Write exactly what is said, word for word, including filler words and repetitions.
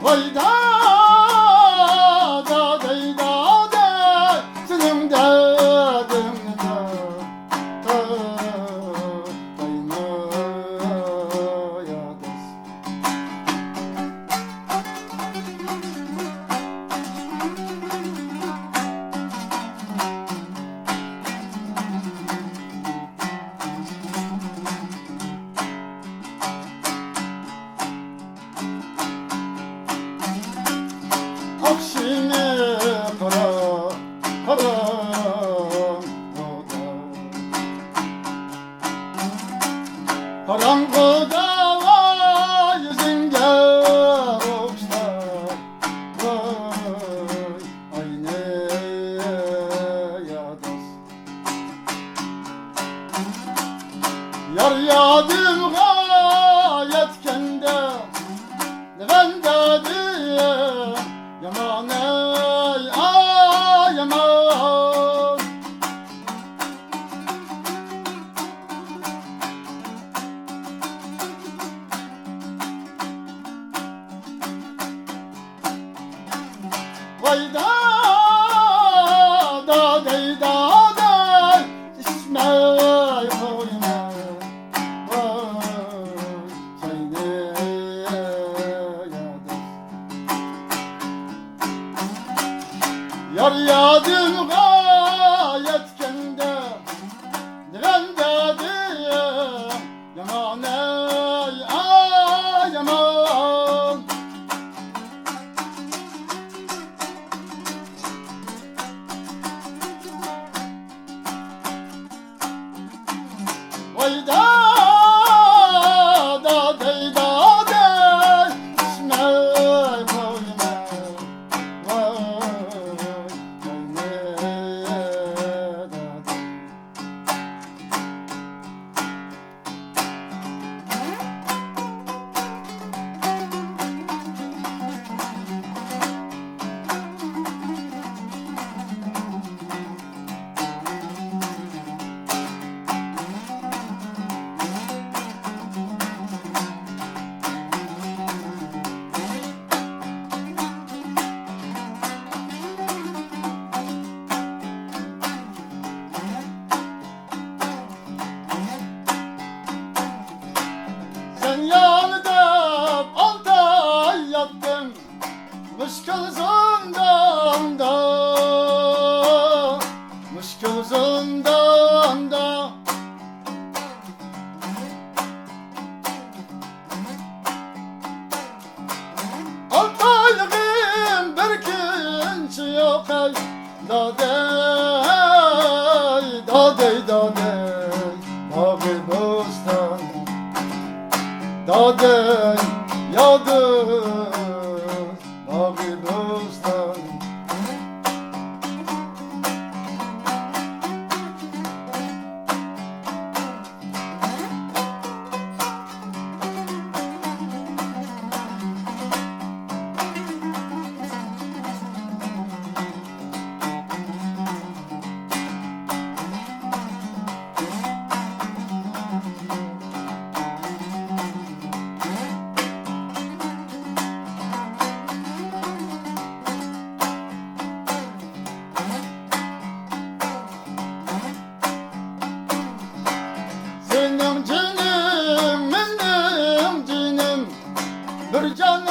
ۋاي داداي، داداي، سېنىڭ دەردىڭنى دەيمەن يا دوست. ئاخشىمى قارا، قاراڭغۇدا، قاراڭغۇدا ۋاي يۈزۈڭگە ئوخشاش ۋاي ئاينى يا دوست. يار يادىمغا يەتكەندە، نېمە دەردىم يامان، ئەي، ئاي، يامان. ۋاي داداي، داداي، ئىچمەي قويماي ۋاي چاينى يا دوست. يار يادىمغا يەتكەندە، نېمە دەردىم يامان، ئەي، ئاي، يامان. ۋاي داداي، داداي، ئىچمەي قويماي ۋاي چاينى داداي. سەن يار دەپ ئالتە ئاي ياتتىم، مۈشكۈل زىنداندا، مۈشكۈل زىنداندا. ئالتە ئايلىقىم بىر كۈنچە يوق ئەي، دادەي، دادەي، دادەي، باغۇ بوستان، دادەي، يا دوست، باغۇ بوستان. سېنىڭ جېنىڭ، مېنىڭ جېنىم، بىر جان